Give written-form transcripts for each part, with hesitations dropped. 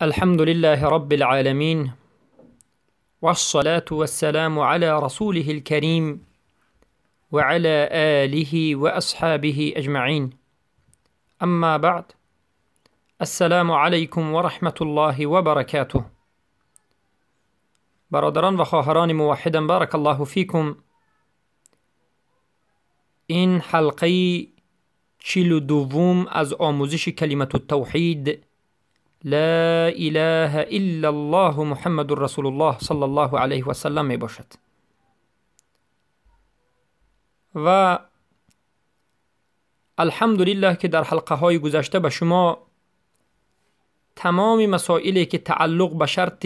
الحمد لله رب العالمين، والصلاة والسلام على رسوله الكريم وعلى آله وأصحابه أجمعين. أما بعد، السلام علیکم و رحمة الله و برکاته. برادران و خواهران موحدم، بارک الله فیکم. این حلقه 42 از آموزش کلمة التوحید لا اله الا الله محمد رسول الله صلی الله علیه و سلم می باشد و الحمدلله که در حلقه های گذشته به شما تمام مسائلی که تعلق به شرط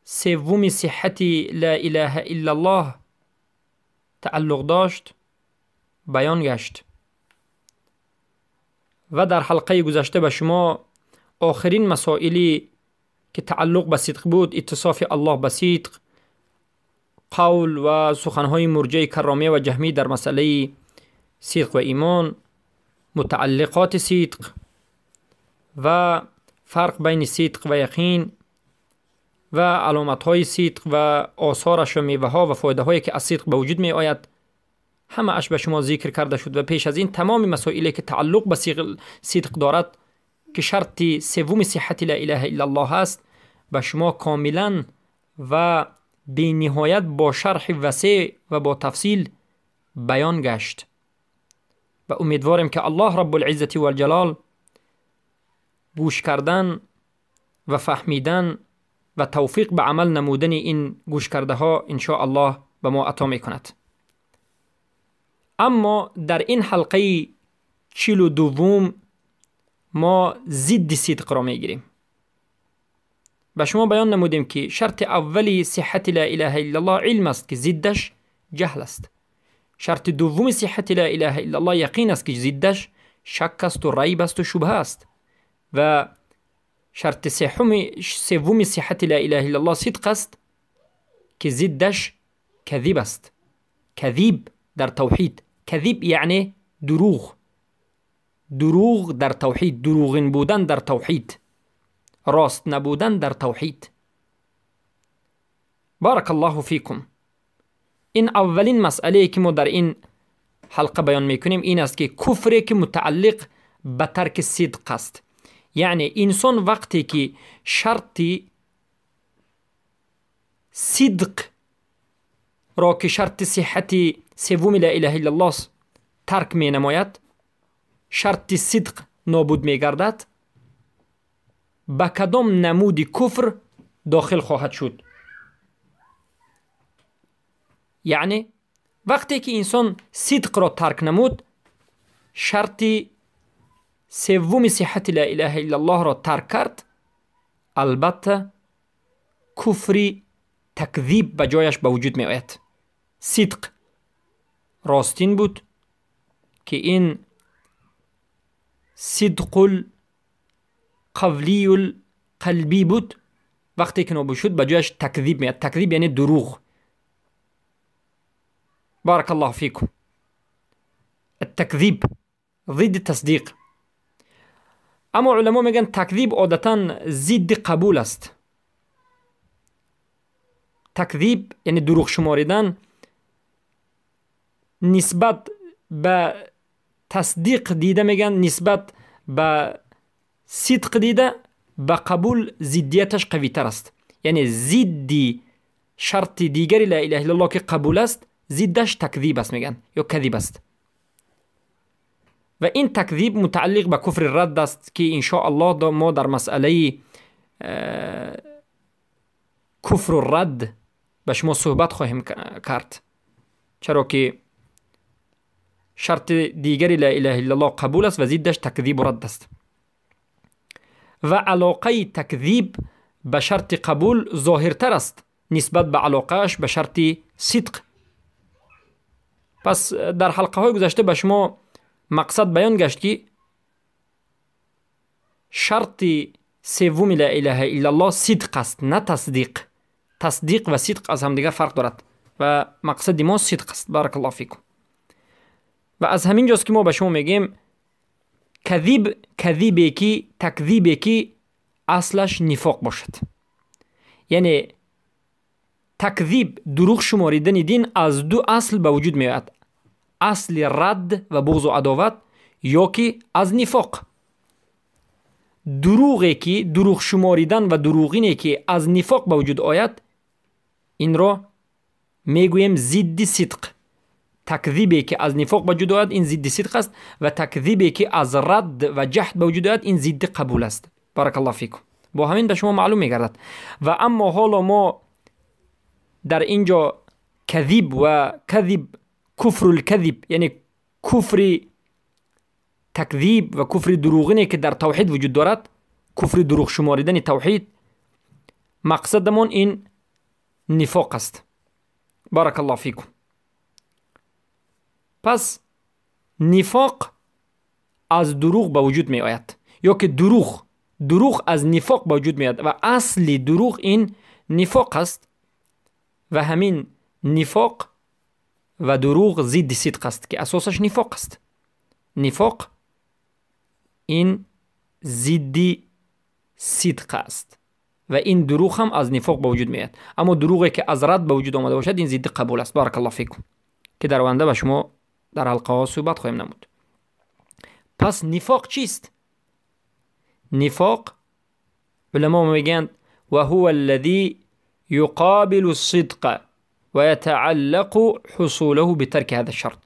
سوم صحت لا اله الا الله تعلق داشت بیان گشت و در حلقه گذشته به شما آخرین مسائلی که تعلق به صدق بود، اتصاف الله به صدق، قول و سخنهای مرجع کرامیه و جهمی در مسئله صدق و ایمان، متعلقات صدق و فرق بین صدق و یقین و علامتهای صدق و آثارش و میوه ها و فایده هایی که از صدق به وجود می آید، همه اش به شما ذکر کرده شد. و پیش از این تمام مسائلی که تعلق به صدق دارد که شرط سوم صحت لا اله الا الله است، به شما کاملا و بی نهایت با شرح وسیع و با تفصیل بیان گشت و امیدواریم که الله رب العزة و الجلال گوش کردن و فهمیدن و توفیق به عمل نمودن این گوش کرده ها ان شاء الله به ما عطا می کند. اما در این حلقه 42 ما ضد صدق را میگیریم. به شما بیان نمودیم که شرط اولی صحت لا اله الا الله علم است که ضدش جهل است. شرط دوم صحت لا اله الا الله یقین است که ضدش شک است و ریب است و شبهه است. و شرط سوم صحت لا اله الا الله صدق است که ضدش کذب است. کذب در توحید، کذب یعنی دروغ، دروغ در توحید، دروغین بودن در توحید، راست نبودن در توحید. بارک الله فیکم. این اولین مسئله که ما در این حلقه بیان میکنیم این است که کفری که متعلق به ترک صدق است، یعنی انسان وقتی که شرط صدق را که شرط صحت سوم لا اله الا الله ترک می نماید، شرط صدق نابود می گردد، به کدام نمود کفر داخل خواهد شد؟ یعنی وقتی که انسان صدق را ترک نمود، شرط سوم صحت لا اله الا الله را ترک کرد، البته کفر تکذیب به جایش به وجود می آید. صدق راستین بود که این صدق القولی القلبی بود، وقتی که نابود شد به جایش تکذیب میاد. تکذیب یعنی دروغ. بارک الله فیکم. التکذیب ضد تصدیق. اما علما میگن تکذیب عادتا ضد قبول است. تکذیب یعنی دروغ شماریدن نسبت به تصدیق دیده، میگن نسبت به صدق دیده به قبول ضدیتش قوی تر است. یعنی ضد شرط دیگری لا اله الا الله که قبول است، ضدش تکذیب است میگن یا کذب است. و این تکذیب متعلق به کفر رد است که ان شاء الله ما در مسئله کفر رد به شما صحبت خواهیم کرد، چرا که شرط دیگری لا اله الا الله قبول است و ضدش تکذیب و رد است. و علاقه تکذیب به شرط قبول ظاهرتر است نسبت به علاقهش به شرط صدق. پس در حلقه های گذشته به شما مقصد بیان گشت که شرط سوم لا اله الا الله صدق است نه تصدیق. تصدیق و صدق از همدیگر فرق دارد و مقصد ما صدق است. بارک الله فیکم. و از همین جاست که ما به شما میگیم کذیب، کذیبی که تکذیبی که аслаш нифоқ бошад. Яъне такзиб, дурӯғ шуморидани дин аз ду асл ба вуҷуд меояд: асли радд ва буғзу адоват ё ки аз нифоқ. Дурӯғе ки дурӯғ шуморидан ва дурӯғине ки аз нифоқ ба вуҷуд ояд, инро мегӯем зидди сидқ. Такзибе ки аз нифоқ ба вуҷуд ояд, ин зидди сидқ аст ва такзибе ки аз радд ва ҷаҳд ба вуҷуд ояд, ин зидди қабул аст. Баракаллоҳу фикум. Бо ҳамин ба шумо маълум мегардад. Ва аммо ҳоло мо дар ин ҷо казиб ва казиб, куфрул казиб, яъне куфри такзиб ва куфри дурӯғине ки дар тавҳид вуҷуд дорад, куфри дурӯғ шуморидани тавҳид, мақсадамон ин нифоқ аст. Баракаллоҳу фикум. Пас нифоқ аз дурӯғ ба вуҷуд меояд, ё ки дурӯғ аз нифоқ ба вуҷуд меояд ва асли дурӯғ ин нифоқ аст ва ҳамин нифоқ ва дурӯғ зидди сидқ аст ки асосаш нифоқ аст. Нифоқ ин зидди сидқ аст ва ин дурӯғ ҳам аз нифоқ ба вуҷуд меояд. Аммо дурӯғе ки аз рад ба вуҷуд омада бошад, ин зидди қабул аст. Баракаллоҳу фикум, ки дар оянда ба шумо дар ҳалқаҳо суҳбат хоҳем намуд. Пас нифоқ чист? Нифоқ, уламо мегӯянд, ва ҳува аллазӣ юқобилу ссидқа ва ятааллақу ҳусулаҳу битарки ҳаза шарт.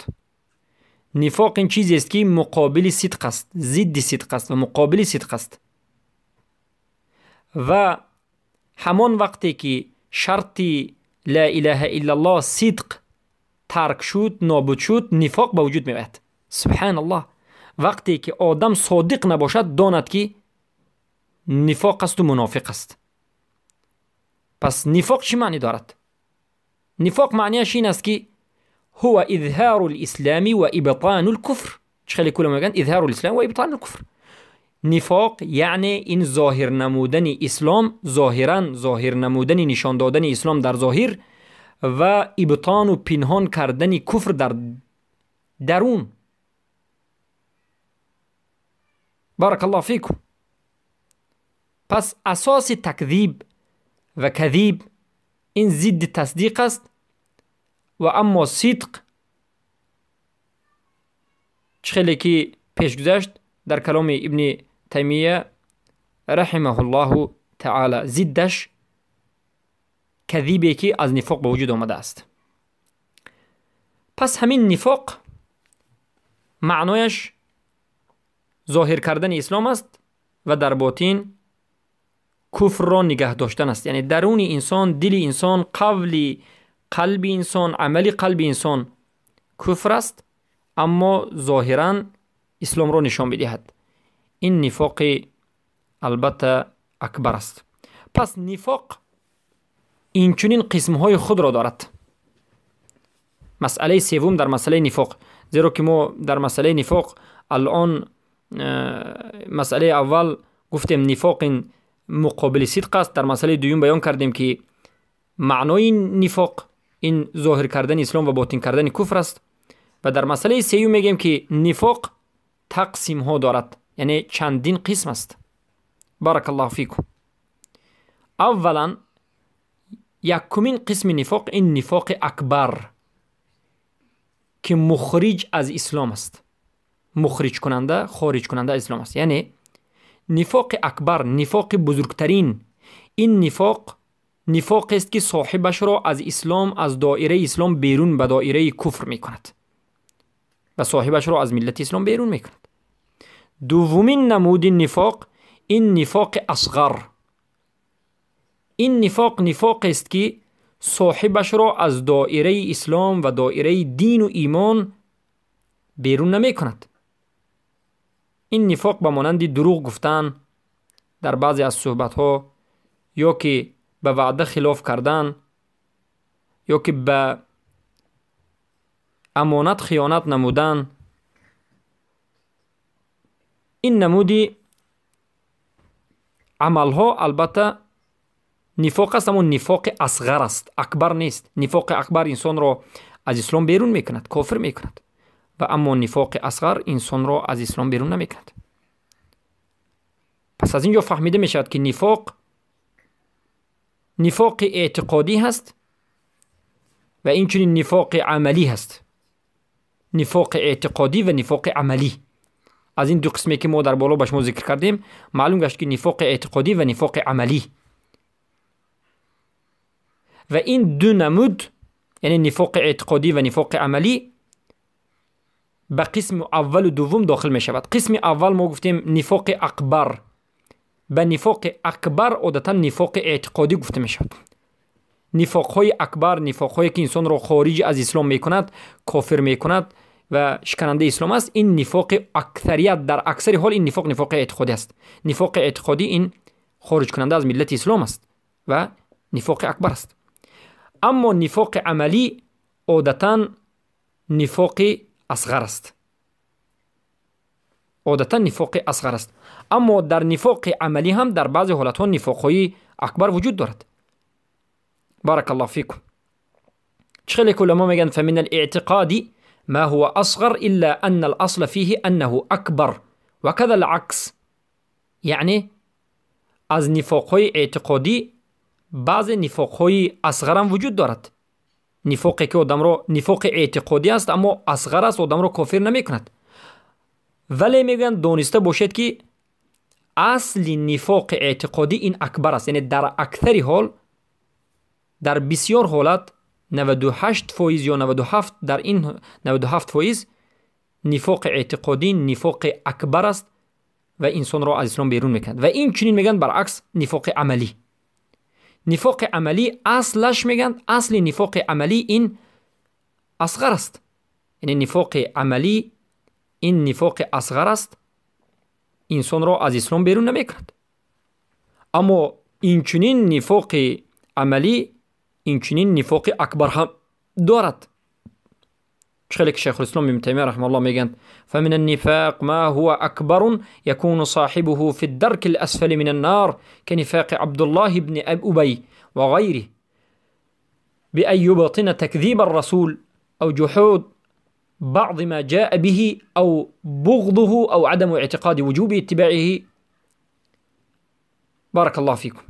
Нифоқ ин чизест ки муқобили сидқ аст, зидди сидқ аст ва муқобили сидқ аст. Ва ҳамон вақте ки шарти ла илаҳа иллаллоҳ сидқ тарк шуд, нобуд шуд, нифоқ ба вуҷуд меояд. Субҳаналлоҳ. Вақте ки одам содиқ набошад, донад ки нифоқ асту мунофиқ аст. Пас нифоқ чӣ маънӣ дорад? Нифоқ маънияш ин аст ки ҳува изҳару лислами ва ибтону лкуфр. Чӣ хеле куло мегӯянд? Изҳару лислам ва ибтону лкуфр. Нифоқ яъне ин зоҳир намудани ислом, зоҳиран зоҳир намудани, нишон додани ислом дар зоҳир ва ибтону пинҳон кардани куфр дар дарун. Баракаллоҳу фикум. Пас асоси такзиб ва казиб ин зидди тасдиқ аст ва аммо сидқ чӣ хеле ки пеш гузашт дар каломи Ибни Таймия раҳимаҳуллоҳу таъала, зиддаш казибе ки аз нифоқ ба вуҷуд омадааст. Пас ҳамин нифоқ маънояш зоҳир кардани ислом аст ва дар ботин куфрро нигаҳ доштан аст. Яъне даруни инсон, дили инсон, қавли қалби инсон, амали қалби инсон куфр аст, аммо зоҳиран исломро нишон медиҳад. Ин нифоқи албатта акбар аст. Пас нифоқ инчунин қисмҳои худро дорад. Масъалаи севум дар масъалаи нифоқ, зеро ки мо дар масъалаи нифоқ алон масъалаи аввал гуфтем нифоқ ин муқобили сидқ аст. Дар масъалаи дуюм баён кардем ки маънои нифоқ ин зоҳир кардани ислом ва ботин кардани куфр аст. Ва дар масъалаи сеюм мегӯем ки нифоқ тақсимҳо дорад, яъне чандин қисм аст. Баракаллоҳу фикум. Аввалан якумин қисми нифоқ ин нифоқи акбар ки мухриҷ аз ислом аст, мухриҷкунанда, хориҷкунанда аз ислом аст. Яъне нифоқи акбар, нифоқи бузургтарин, ин нифоқ нифоқест ки соҳибашро аз ислом, аз доираи ислом берун ба доираи куфр мекунад ва соҳибашро аз миллати ислом берун мекунад. Дуввумин намуди нифоқ ин нифоқи асғар. Ин нифоқ нифоқест ки соҳибашро аз доираи ислом ва доираи дину имон берун намекунад. Ин нифоқ ба монанди дурӯғ гуфтан дар баъзе аз суҳбатҳо, ё ки ба ваъда хилоф кардан, ё ки ба амонат хиёнат намудан. Ин намуди амалҳо албатта нифоқ аст, аммо нифоқи асғар аст, акбар нест. Нифоқи акбар инсонро аз ислом берун мекунад, кофир мекунад, ва аммо нифоқи асғар инсонро аз ислом берун намекунад. Пас پس از اینجا فهمیده می شود که نفاق نفاق اعتقادی هست و اینچنین نفاق عملی هست. نفاق اعتقادی و نفاق عملی. از این دو قسمی که ما در بالا به شما ذکر کردیم معلوم گشت که نفاق اعتقادی و نفاق عملی، و این دو نمود یعنی نفاق اعتقادی و نفاق عملی به قسم اول و دوم داخل می شود. قسم اول ما گفتیم نفاق اکبر. به نفاق اکبر عادتا نفاق اعتقادی گفته می شود. نفاق های اکبر، نفاق هایی که انسان را خارج از اسلام می کند، کافر می کند و شکننده اسلام است، این نفاق اکثریت در اکثر حال این نفاق نفاق اعتقادی است. نفاق اعتقادی این خارج کننده از ملت اسلام است و نفاق اکبر است. اما نفاق عملی عادتا نفاق اصغر است. عادتا نفاق اصغر است. اما در نفاق عملی هم در بعضی حالتها نفاق های اکبر وجود دارد. بارک الله فیکم. چخیلی که علما میگن فمن الاعتقاد ما هو اصغر الا ان الاصل فيه انه اکبر وكذا العکس. یعنی از نفاق های اعتقادی بعض نفاق های اصغر هم وجود دارد. نفاقی که آدم را نفاق اعتقادی است اما اصغر است، آدم را کافر نمی کند. ولی میگن دانسته باشید که اصل نفاق اعتقادی این اکبر است. یعنی در اکثر حال، در بسیار حالت 98 فایز یا 97، در این 97 فایز نفاق اعتقادی نفاق اکبر است و انسان را از اسلام بیرون میکند. و این چنین میگن برعکس نفاق عملی. نفاق عملی اصلش میگن اصل نفاق عملی این اصغر است. یعنی نفاق عملی این نفاق اصغر است، انسان را از اسلام بیرون نمیکند. اما این چنین نفاق عملی این چنین نفاق اکبر هم دارد. چخیلی که شیخ الاسلام ابن تیمیه رحمه الله میگن فمن النفاق ما هو اکبر يكون صاحبه في الدرك الاسفل من النار كنفاق عبد الله بن ابي وغيره بأن يبطن تكذيب الرسول او جحود بعض ما جاء به او بغضه او عدم اعتقاد وجوب اتباعه. بارك الله فيكم.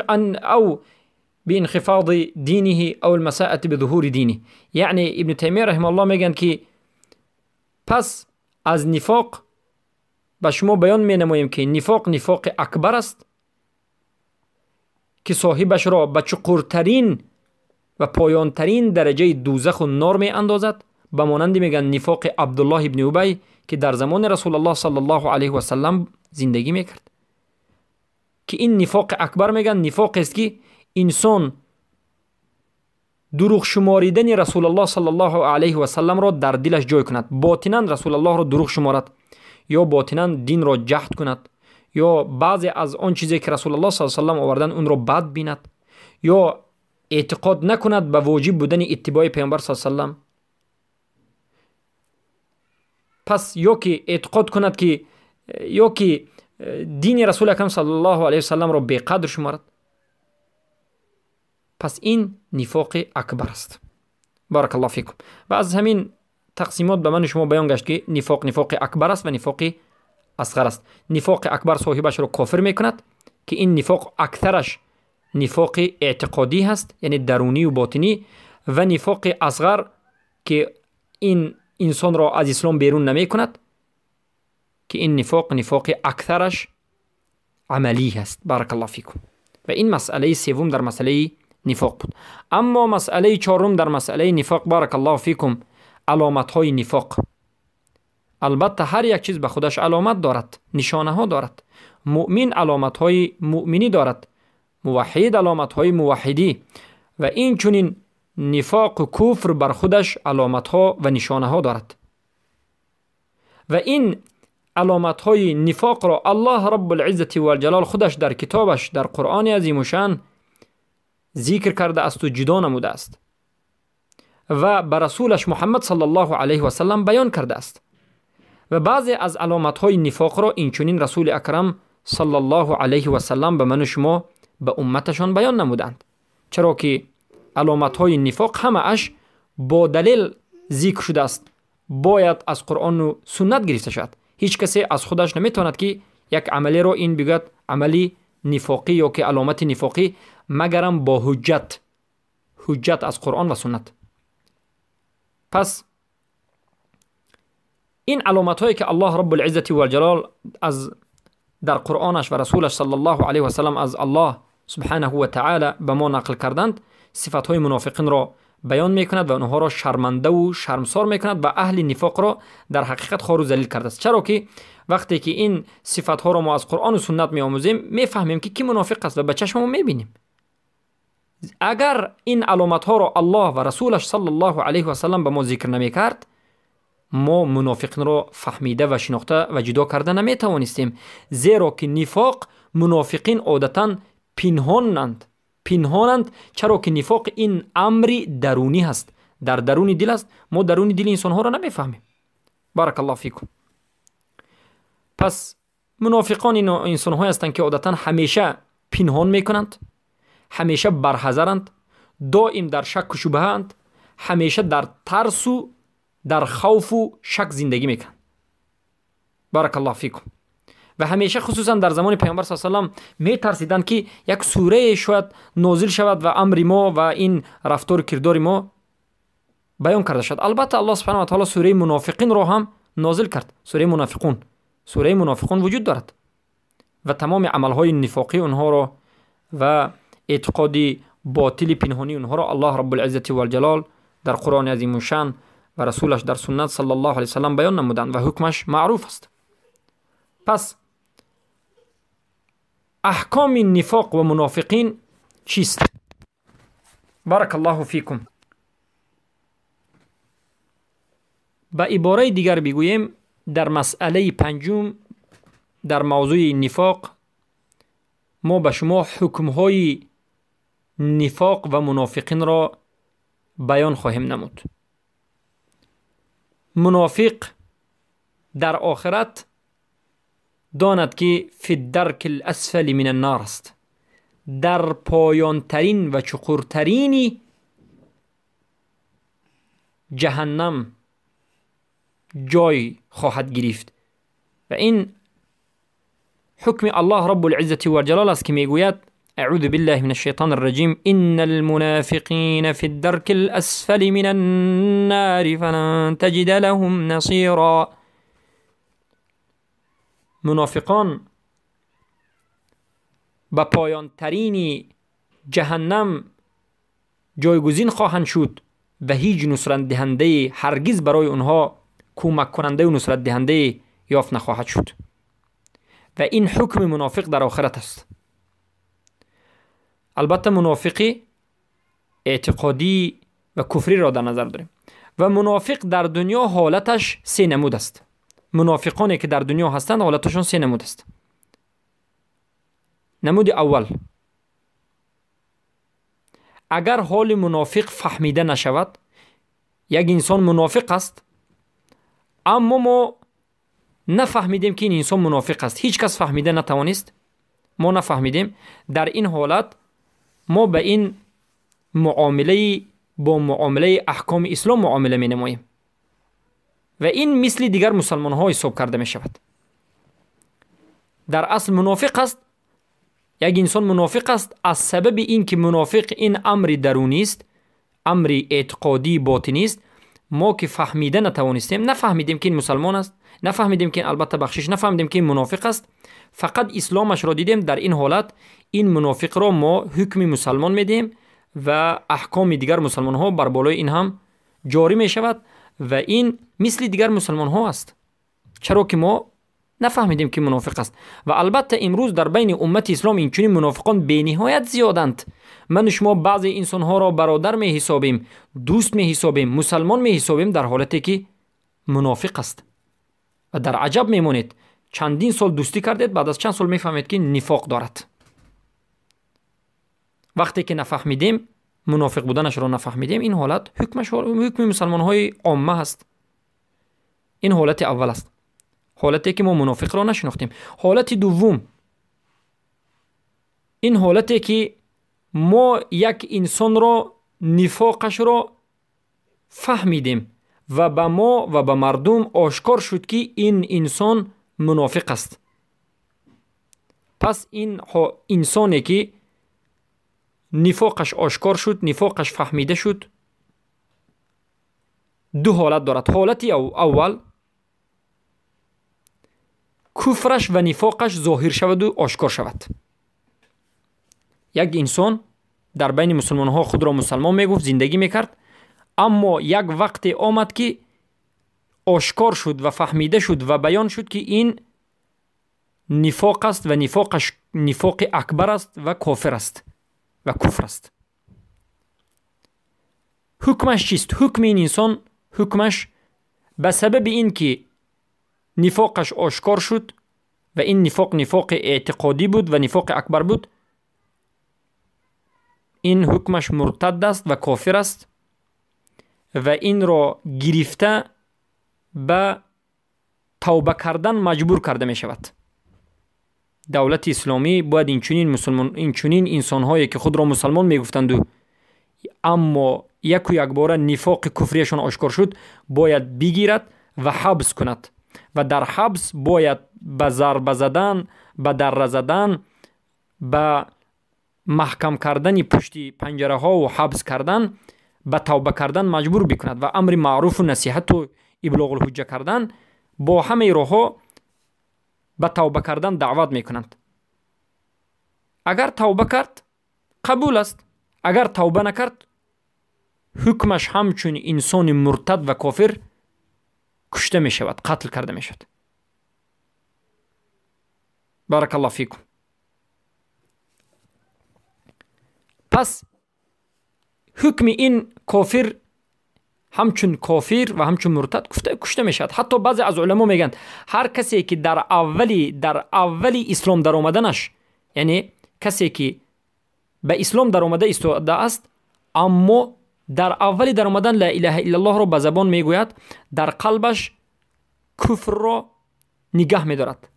أن أو بانخفاض دینه او المساءة بظهور دینه. یعنی ابن تیمیه رحمه الله میگن که پس از نفاق به شما بیان می نماییم که نفاق نفاق اکبر است که صاحبش را به چقورترین و پایانترین درجه دوزخ و نار می اندازد. به مانند میگن نفاق عبدالله ابن ابی که در زمان رسول الله صلی الله علیه و سلم زندگی میکرد، که این نفاق اکبر میگن نفاق است که انسان دروغ شماریدن رسول الله صلی الله علیه و سلم را در دلش جای کند، باطنا رسول الله را دروغ شمارد یا باطنا دین را جحد کند یا بعضی از آن چیزی که رسول الله صلی الله علیه و سلم آوردن اون را بد بیند یا اعتقاد نکند به واجب بودن اتباع پیامبر صلی الله علیه و سلم. پس یا که اعتقاد کند که یا که دین رسول اکرم صلی الله علیه و سلم را بیقدر شمارد، پس این نفاق اکبر است. بارک الله فیکم. و از همین تقسیمات به من شما بیان گشت که نفاق نفاق اکبر است و نفاق اصغر است. نفاق اکبر صاحبش را کافر میکند که این نفاق اکثرش نفاق اعتقادی هست، یعنی درونی و باطنی، و نفاق اصغر که این انسان را از اسلام بیرون نمی کند که این نفاق نفاق اکثرش عملی هست. بارک الله فیکم. و این مسئله سوم در مسئله نفاق بود. اما مسئله چهارم در مسئله نفاق، بارک الله فیکم، علامت های نفاق. البته هر یک چیز به خودش علامت دارد، نشانه ها دارد. مؤمن علامت های مؤمنی دارد، موحد علامت های موحدی، و این چنین نفاق و کفر بر خودش علامت ها و نشانه ها دارد. و این علامت های نفاق را الله رب العزة و الجلال خودش در کتابش در قرآن عظیم الشان ذکر کرده است و جدا نموده است و به رسولش محمد صلی الله علیه و سلم بیان کرده است. و بعضی از علامت های نفاق را اینچنین رسول اکرم صلی الله علیه و سلم به من و شما به امتشان بیان نمودند، چرا که علامت های نفاق همه اش با دلیل ذکر شده است، باید از قرآن و سنت گرفته شود. هیچ کسی از خودش نمیتواند که یک عملی رو این بگوید عملی نفاقی یا که علامت نفاقی، مگرم با حجت، حجت از قرآن و سنت. پس این علامت هایی که الله رب العزة و الجلال از در قرآنش و رسولش صلی الله علیه و سلم از الله سبحانه و تعالی به ما نقل کردند، صفت های منافقین را بیان میکند و آنها را شرمنده و شرمسار میکند و اهل نفاق را در حقیقت خوار و ذلیل کرده است. چرا که وقتی که این صفت ها را ما از قرآن و سنت میآموزیم، میفهمیم که کی منافق است و به چشم ما میبینیم. اگر این علامت ها را الله و رسولش صلی الله علیه و سلم به ما ذکر نمیکرد، ما منافقین را فهمیده و شناخته و جدا کرده نمیتوانستیم، زیرا که نفاق منافقین عادتا پنهانند، پنهانند، چرا که نفاق این امری درونی هست، در درون دل است. ما درون دل انسان ها را نمیفهمیم. بارک الله فیکم. پس منافقان این انسان های هستند که عادتا همیشه پنهان میکنند، همیشه برحذرند، دائم در شک و شبهه اند، همیشه در ترس و در خوف و شک زندگی میکنند. بارک الله فیکم. و همیشه خصوصا در زمان پیامبر صلی الله علیه و سلم میترسیدند که یک سوره شاید نازل شود و امر ما و این رفتار کردار ما بیان کرده شد. البته الله سبحانه و تعالی سوره منافقین را هم نازل کرد. سوره منافقون، سوره منافقون وجود دارد و تمام عملهای نفاقی اونها را و اعتقاد باطل پنهانی اونها را الله رب العزة و الجلال در قرآن عظیم الشان و رسولش در سنت صلی الله علیه و سلم بیان نمودند و حکمش معروف است. پس احکام نفاق و منافقین چیست؟ بارک الله فیکم. به عباره دیگر بگوییم، در مسئله پنجم در موضوع نفاق ما به شما حکمهای نفاق و منافقین را بیان خواهیم نمود. منافق در آخرت داند که فی الدرک الاسفل من النار است، در پایان ترین و چقورترین جهنم جای خواهد گرفت. و این حکم الله رب العزة و الجلال است که میگوید: اعوذ بالله من الشیطان الرجیم، ان المنافقین فی الدرک الاسفل من النار فلن تجد لهم نصیرا. منافقان به پایان ترین جهنم جایگزین خواهند شد و هیچ نصرت دهنده هرگز برای آنها کمک کننده و نصرت دهنده یافت نخواهد شد. و این حکم منافق در آخرت است. البته منافقی اعتقادی و کفری را در نظر داریم. و منافق در دنیا حالتش سه نمود است. منافقانی که در دنیا هستند حالتشان سه نمود است. نمود اول، اگر حال منافق فهمیده نشود، یک انسان منافق است اما ما نفهمیدیم که این انسان منافق است، هیچ کس فهمیده نتوانست، ما نفهمیدیم، در این حالت ما به این معامله با معامله احکام اسلام معامله می نماییم و این مثل دیگر مسلمان ها حساب کرده می شود. در اصل منافق است، یک انسان منافق است از سبب اینکه منافق این امر درونی است، امر اعتقادی باطنی است، ما که فهمیده نتوانستیم، نفهمیدیم که این مسلمان است، نفهمیدیم که البته بخشش، نفهمیدیم که این منافق است، فقط اسلامش را دیدیم. در این حالت این منافق را ما حکم مسلمان میدیم و احکام دیگر مسلمان ها بر بالای این هم جاری می شود و این مثل دیگر مسلمان ها است، چرا که ما نفهمیدیم که منافق است. و البته امروز در بین امت اسلام این چنین منافقان بی نهایت زیادند. من شما بعضی انسان ها را برادر می حسابیم، دوست می حسابیم، مسلمان می حسابیم، در حالتی که منافق است و در عجب میمونید. چندین سال دوستی کردید، بعد از چند سال میفهمید که نفاق دارد. وقتی که نفهمیدیم، منافق بودنش را نفهمیدیم، این حالت حکمش حکم مسلمان های عامه است. این حالت اول است، حالتی که ما منافق را نشناختیم. حالت دوم، این حالتی که ما یک انسان را نفاقش را فهمیدیم و به ما و به مردم آشکار شد که این انسان منافق است. Пас ин инсоне ки нифоқаш ошкор шуд, нифоқаш фаҳмида шуд, ду ҳолат дорад. Ҳолати аввал куфраш ва нифоқаш зоҳир шаваду ошкор шавад. Як инсон дар байни мусулмонҳо худро мусалмон мегуфт, зиндагӣ мекард, аммо як вақте омад ки ошкор шуд ва фаҳмида шуд ва баён шуд ки ин нифоқ аст ва нифоқаш нифоқи акбар аст ва кофир аст ва куфр аст. Ҳукмаш чист? Ҳукми ин инсон, ҳукмаш ба сабаби ин ки нифоқаш ошкор шуд ва ин нифоқ нифоқи эътиқодӣ буд ва нифоқи акбар буд, ин ҳукмаш муртад аст ва кофир аст ва инро гирифта ба тавба кардан маҷбур карда мешавад. Давлати исломӣ бояд инчунин инсонҳое ки худро мусалмон мегуфтанду, аммо яку якбора нифоқи куфрияшон ошкор шуд, бояд бигирад ва ҳабс кунад ва дар ҳабс бояд ба зарба задан, ба дарра задан, ба маҳкам кардани пушти панҷараҳову ҳабс кардан, ба тавба кардан маҷбур бикунад ва амри маъруфу насиҳату иблоғулҳуҷҷа кардан бо ҳамаи роҳҳо ба тавба кардан даъват мекунанд. Агар тавба кард, қабул аст. Агар тавба накард, ҳукмаш ҳамчун инсони муртад ва кофир кушта мешавад, қатл карда мешавад. Баракаллоҳу фикум. Пас ҳукми ин кофир ҳамчун кофир ва ҳамчун муртад кушта мешавад. Ҳатто баъзе аз уламо мегӯянд, ҳар касе ки дар аввали ислом даромаданаш, яъне касе ки ба ислом даромада истодааст, аммо дар аввали даромадан ла илаҳа иллаллоҳро ба забон мегӯяд, дар қалбаш куфрро нигаҳ медорад,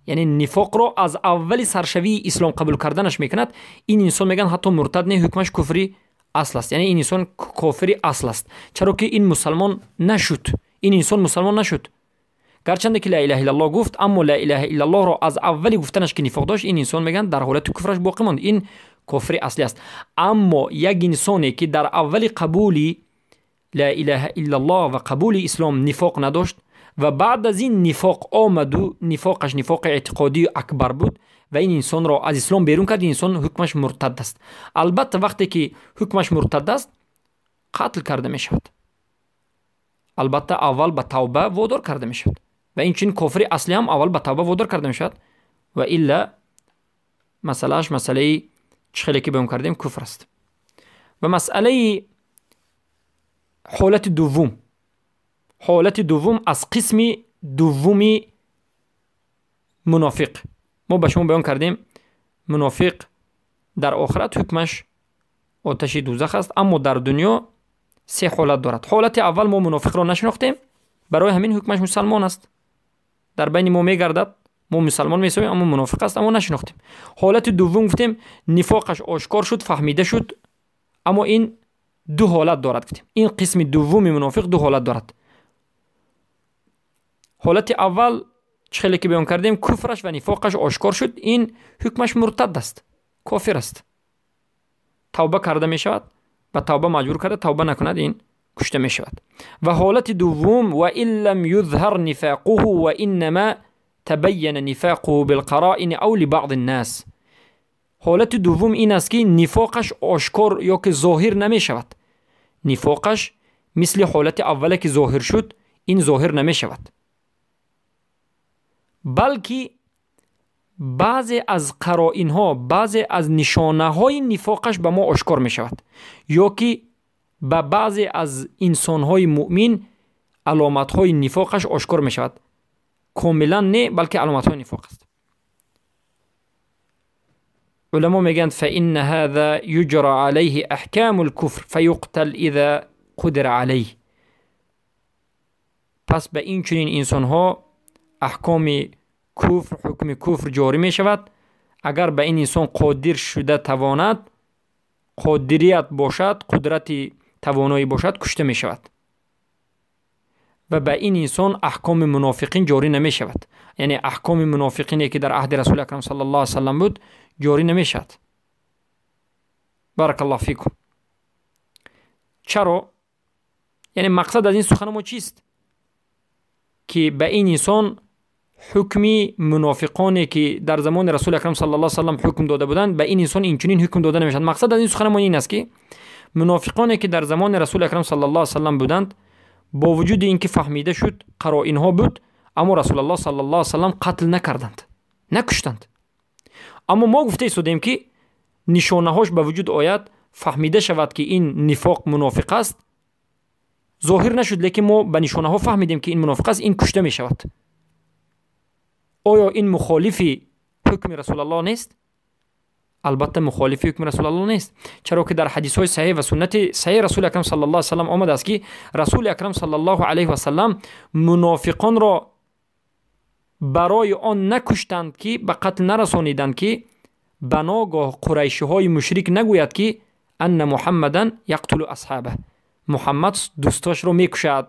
яъне нифоқро аз аввали саршавии ислом қабул карданаш мекунад, ин инсон мегӯянд ҳатто муртад не, ҳукмаш куфри асл аст, яъне ин инсон кофири асл аст, чаро ки ин мусалмон нашуд, ин инсон мусалмон нашуд. Гарчанде ки ла илаҳа иллаллоҳ гуфт, аммо ла илаҳа иллаллоҳро аз аввали гуфтанаш ки нифоқ дошт, ин инсон мегӯянд дар ҳолати куфраш боқӣ монд, ин кофири аслӣ аст. Аммо як инсоне ки дар аввали қабули ла илаҳа иллаллоҳ ва қабули ислом нифоқ надошт ва баъд аз ин нифоқ омаду нифоқаш нифоқи эътиқодии акбар буд ва ин инсонро аз ислом берун кард, ин инсон ҳукмаш муртад аст. Албатта вақте ки ҳукмаш муртад аст, қатл карда мешавад. Албатта аввал ба тавба водор карда мешавад ва инчунин кофири аслӣ ҳам аввал ба тавба водор карда мешавад ва илла масъалааш масъалаи чӣ хеле ки баён кардем куфр аст. Ва масъалаи ҳолати дуввум, ҳолати дуввум аз қисми дуввуми мунофиқ. Мо ба шумо баён кардем, мунофиқ дар охират ҳукмаш оташи дӯзах аст, аммо дар дунё се ҳолат дорад. Ҳолати аввал, мо мунофиқро нашинохтем, барои ҳамин ҳукмаш мусалмон аст, дар байни мо мегардад, мо мусалмон меҳисобем, аммо мунофиқ аст, аммо нашинохтем. Ҳолати дуввум гуфтем, нифоқаш ошкор шуд, фаҳмида шуд, аммо ин ду ҳолат дорад гуфтем. Ин қисми дуввуми мунофиқ ду ҳолат дорад. Ҳолати аввал чӣ хеле ки баён кардем, куфраш ва нифоқаш ошкор шуд, ин ҳукмаш муртад аст, кофир аст, тавба карда мешавад, ба тавба маҷбур карда, тавба накунад, ин кушта мешавад. Ва ҳолати дуввум, ва ин лам юзҳар нифоқуҳу ва иннама табайяна нифоқуҳу билқароини ав либаъди ннас. Ҳолати дуввум ин аст ки нифоқаш ошкор ё ки зоҳир намешавад. Нифоқаш мисли ҳолати аввале ки зоҳир шуд, ин зоҳир намешавад, балки баъзе аз қароинҳо, баъзе аз нишонаҳои нифоқаш ба мо ошкор мешавад, ё ки ба баъзе аз инсонҳои муъмин аломатҳои нифоқаш ошкор мешавад. Комилан не, балки аломатҳои нифоқ аст. Уламо мегӯянд фаинна ҳаза юҷра алайҳи аҳкаму лкуфр фаюқтал иза қудира алайҳ. Пас ба ин чунин инсонҳо аҳкоми куфр, ҳукми куфр ҷорӣ мешавад. Агар ба ин инсон қодир шуда тавонад, қодирият бошад, қудрати тавоноӣ бошад, кушта мешавад. و به این انسان احکام منافقین جاری نمی شود. یعنی احکام منافقینی که در عهد رسول اکرم صلی الله علیه و سلم بود جاری نمی شود. بارک الله فیکم. چرا؟ یعنی مقصد از این سخن ما چیست؟ که به این انسان حکمی منافقانی که در زمان رسول اکرم صلی الله علیه و سلم حکم داده بودند به این انسان اینچنین حکم داده نمیشد. مقصد از این سخن ما این است که منافقانی که در زمان رسول اکرم صلی الله علیه و سلم بودند با وجود اینکه فهمیده شد قرائن ها بود، اما رسول الله صلی الله علیه و سلم قتل نکردند، نکشتند. اما ما گفته ایستادیم که نشانه هاش به وجود آید، فهمیده شود که این نفاق منافق است، ظاهر نشد لیکن ما به نشانه ها فهمیدیم که این منافق است، این کشته می شود. آیا این مخالف حکم رسول الله نیست؟ البته مخالف حکم رسول الله نیست، چرا که در حدیث های صحیح و سنت صحیح رسول اکرم صلی الله علیه و سلم آمده است که رسول اکرم صلی الله علیه و سلم منافقان را برای آن نکشتند که به قتل نرسانیدند که بناگاه قریشی های مشرک نگوید که ان محمدا یقتل اصحابه، محمد دوستاش را میکشد.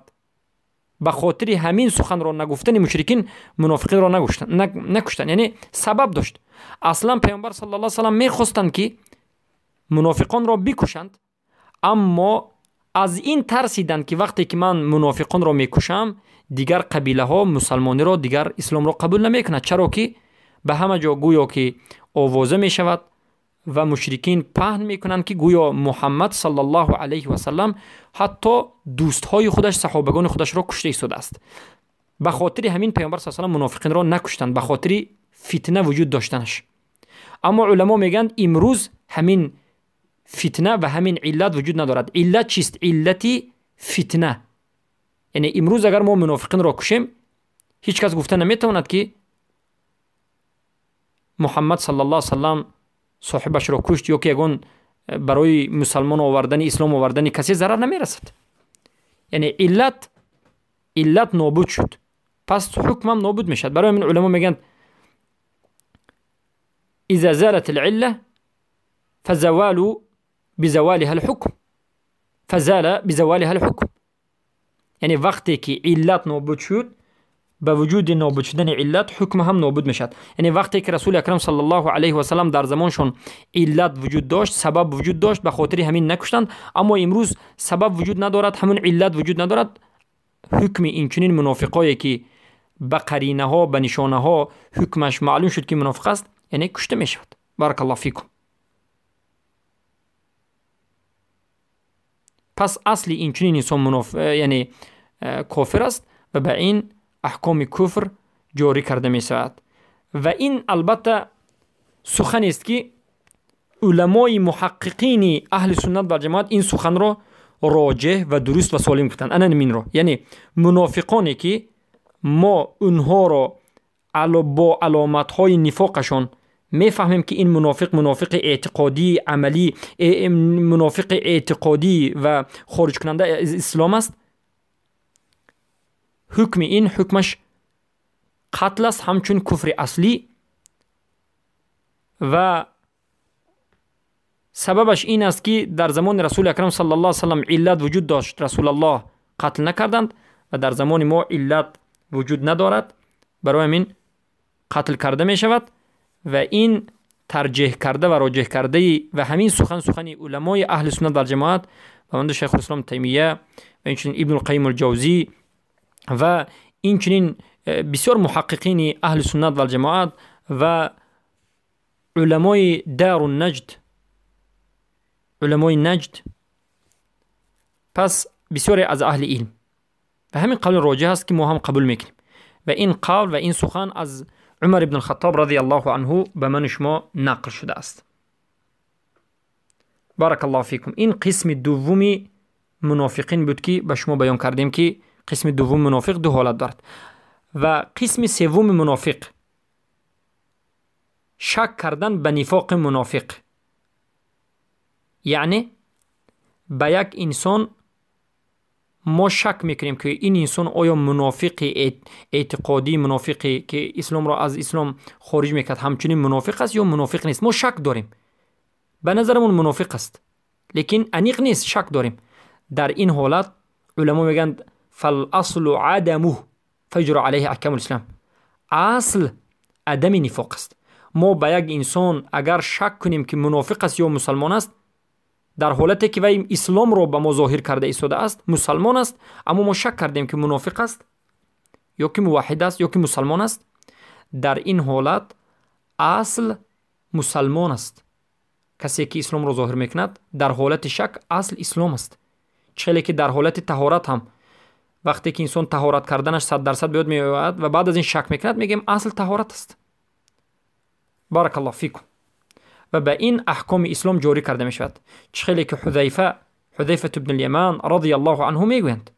به خاطر همین سخن را نگفتن مشرکین منافقین را نکشتند. یعنی سبب داشت. اصلا پیامبر صلی الله علیه و سلم میخواستند که منافقان را بکشند، اما از این ترسیدند که وقتی که من منافقان را میکشم دیگر قبیله ها مسلمانی را دیگر اسلام را قبول نمیکند، چرا که به همه جا گویا که آوازه میشود و مشرکین پهن میکنند که گویا محمد صلی الله علیه و سلم حتی دوستهای خودش صحابگان خودش را کشته ایستاده است. به خاطر همین پیامبر صلی الله علیه و سلم منافقین را نکشتند، به خاطر فتنه وجود داشتنش. اما علما میگند امروز همین فتنه و همین علت وجود ندارد. علت چیست؟ علتی فتنه. یعنی امروز اگر ما منافقین را کشیم هیچ کس گفته نمیتواند که محمد صلی الله علیه و سلم صاحبش را کشت یا که یگان برای مسلمان آوردن اسلام آوردن کسی ضرر نمیرسد. یعنی علت نابود شد، پس حکمم نابود میشد. برای همین علما میگن اذا زالت العله فزوال بزوالها الحكم، فزال بزوالها الحكم. یعنی وقتی که علت نابود شد به وجود نابود شدن علت حکم هم نابود میشد. یعنی وقتی که رسول اکرم صلی الله علیه و سلم در زمانشون علت وجود داشت، سبب وجود داشت، به خاطر همین نکشتند. اما امروز سبب وجود ندارد، همون علت وجود ندارد، حکم این چنین منافقایی که به قرینه ها به نشانه ها حکمش معلوم شد که منافق است، یعنی کشته میشود. بارک الله فیکم. پس اصل این چنین انسان یعنی کافر است و به این احکام کفر جاری کرده می شود. و این البته سخن است که علمای محققین اهل سنت و جماعت این سخن را راجح و درست و سالم گفتند. انا این را، یعنی منافقانی که ما اونها را با علامت های نفاقشان میفهمیم که این منافق منافق اعتقادی عملی، منافق اعتقادی و خارج کننده از اسلام است، حکم این حکمش قتل است، همچون کفر اصلی. و سببش این است که در زمان رسول اکرم صلی الله علیه و سلم علت وجود داشت، رسول الله قتل نکردند، و در زمان ما علت وجود ندارد، برای همین قتل کرده می شود. و این ترجیح کرده و راجح کرده و همین سخن سخن علمای اهل سنت و جماعت و مانند شیخ الاسلام تیمیه و اینچنین ابن القیم الجوزی و اینچنین بسیار محققین اهل سنت و جماعت و علمای دار النجد، علمای نجد، پس بسیاری از اهل علم و همین قول راجح است که ما هم قبول میکنیم. و این قول و این سخن از عمر ابن الخطاب رضی الله عنه به من شما نقل شده است. بارک الله فیکم. این قسم دومی منافقین بود که به شما بیان کردیم که قسم دوم منافق دو حالت دارد. و قسم سوم منافق شک کردن به نفاق منافق، یعنی به یک انسان ما شک میکنیم که این انسان آیا منافق اعتقادی، منافقی که اسلام را از اسلام خارج میکرد همچنین منافق است یا منافق نیست. ما شک داریم، به نظرمون منافق است لیکن انیق نیست، شک داریم. در این حالت علما میگن فالاصل عدمه فيجرى عليه احکام الاسلام. اصل عدم نفاق است. ما به یک انسان اگر شک کنیم که منافق است یا مسلمان است، در حالتی که وی اسلام را به ما ظاهر کرده ایستاده است، مسلمان است، اما ما شک کردیم که منافق است یا که موحد است یا که مسلمان است، در این حالت اصل مسلمان است. کسی که اسلام را ظاهر میکند در حالت شک اصل اسلام است. چه که در حالت طهارت هم وقتی که انسان طهارت کردنش 100% بیاد میآید و بعد از این شک میکند، میگیم اصل طهارت است. بارک الله فیکم. و به این احکام اسلام جاری کرده میشود. چه که حذیفه بن الیمان رضی الله عنه میگویند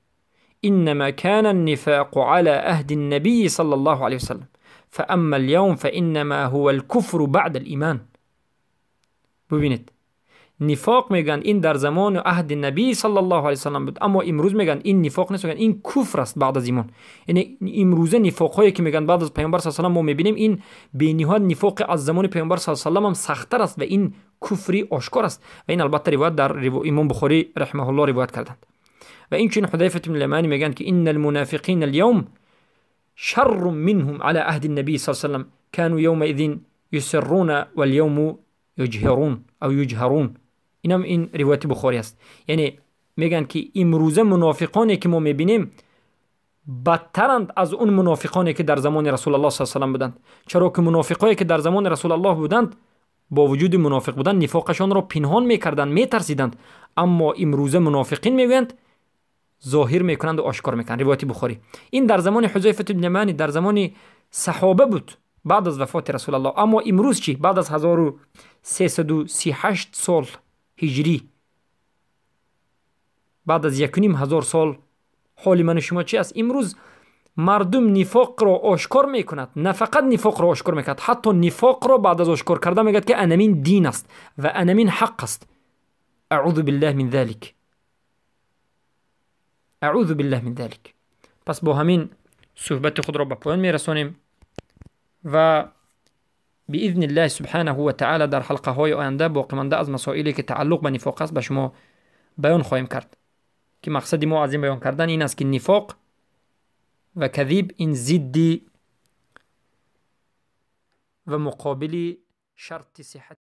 انما كان النفاق على عهد النبي صلى الله عليه وسلم فاما اليوم فانما هو الكفر بعد الايمان. ببینید، نفاق میگن این در زمان عهد نبی صلی الله علیه وسلم بود، اما امروز میگن این نفاق نیست، میگن این کفر است بعد از ایمان. یعنی امروزه نفاق هایی که میگن بعد از پیامبر صلی الله علیه و سلم ما میبینیم، این بی‌نهایت نفاق از زمان پیامبر صلی الله علیه و سلم هم سخت‌تر است و این کفری آشکار است. و این البته روایت در امام بخاری رحمه الله روایت کردند. و این چون حذیفه بن الیمان میگن که ان المنافقین اليوم شر منهم على عهد النبي صلی الله علیه و سلم كانوا يومئذ يسرون واليوم يجهرون او يجهرون. اینم این روایت بخاری است. یعنی میگن که امروزه منافقانی که ما میبینیم بدترند از اون منافقانی که در زمان رسول الله صلی الله علیه و سلم بودند. چرا که منافقایی که در زمان رسول الله بودند با وجود منافق بودن نفاقشان را پنهان میکردند، میترسیدند، اما امروزه منافقین میگویند ظاهر میکنند و آشکار میکنند. روایت بخاری. این در زمان حذیفه بن یمان، در زمان صحابه بود بعد از وفات رسول الله. اما امروز چی؟ بعد از 1338 سال هجری، بعد از 1500 سال، حال من و شما چی است؟ امروز مردم نفاق را آشکار میکند. نه فقط نفاق را آشکار میکند، حتی نفاق را بعد از آشکار کرده میگد که انمین دین است و انمین حق است. اعوذ بالله من ذلک، اعوذ بالله من ذلک. پس با همین صحبت خود را به پایان میرسانیم و باذن الله سبحانه و تعالی در حلقه های آینده باقی مانده از مسائلی که تعلق به نفاق است به شما بیان خواهیم کرد، که مقصد ما از این بیان کردن این است که نفاق و کذیب این ضد و مقابل شرط صحت